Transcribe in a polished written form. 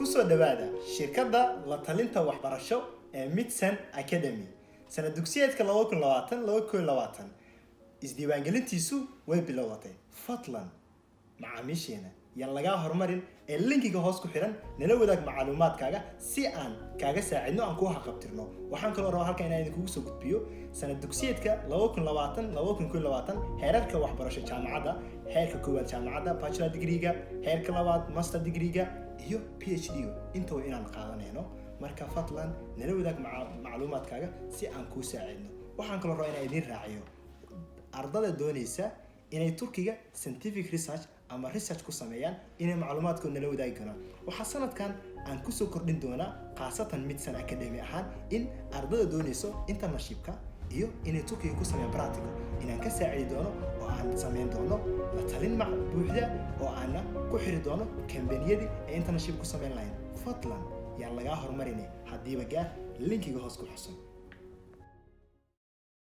Kusoo dhawaada shirkadda la talinta waxbarasho ee Midson Academy. Sanad dugsiyeedka 2020/2021 isdiiwaangelintiisu way bilowdatay. Fadlan macaamiisheena, yaan lagaa horumarin ee linkiga hoos ku xiran nala wadaag macluumaadkaaga si aan kaaga saacidno, aan kuu haqabtirno. Waxaan kaloo rabaa halkan inaan idinkugu soo gudbiyo sanad dugsiyeedka 2020/2021 heerarka waxbarasho jaamacadda: heerka koowaad jaamacadda, bachelor degree-ga, heerka labaad, master degree-ga iyo PhD, intaba inaan qaadanayno. Marka fadlan nala wadaag macluumaadkaaga si aan kuu saacidno. Waxaan kaloo rabaa inaan idiin raaciyo ardada doonaysa inay Turkiga scientific research ama research ku sameeyaan inay macluumaadkood nala wadaagi karaan. Waxaa sanadkan aan kusoo kordhin doonaa, khaasatan Midson Academy ahaan, in ardada doonayso internshipka iyo inay Turkiga ku sameeyaan practical inaan ka saacidi doono oo aan sameyn doono la talin mac buuxda oo aana ku xiri doono kambaniyadii ay internship ku sameyn lahayn. Fadlan yaan lagaa horumarinay, haddiiba gaar linkiga hoos ku xusun.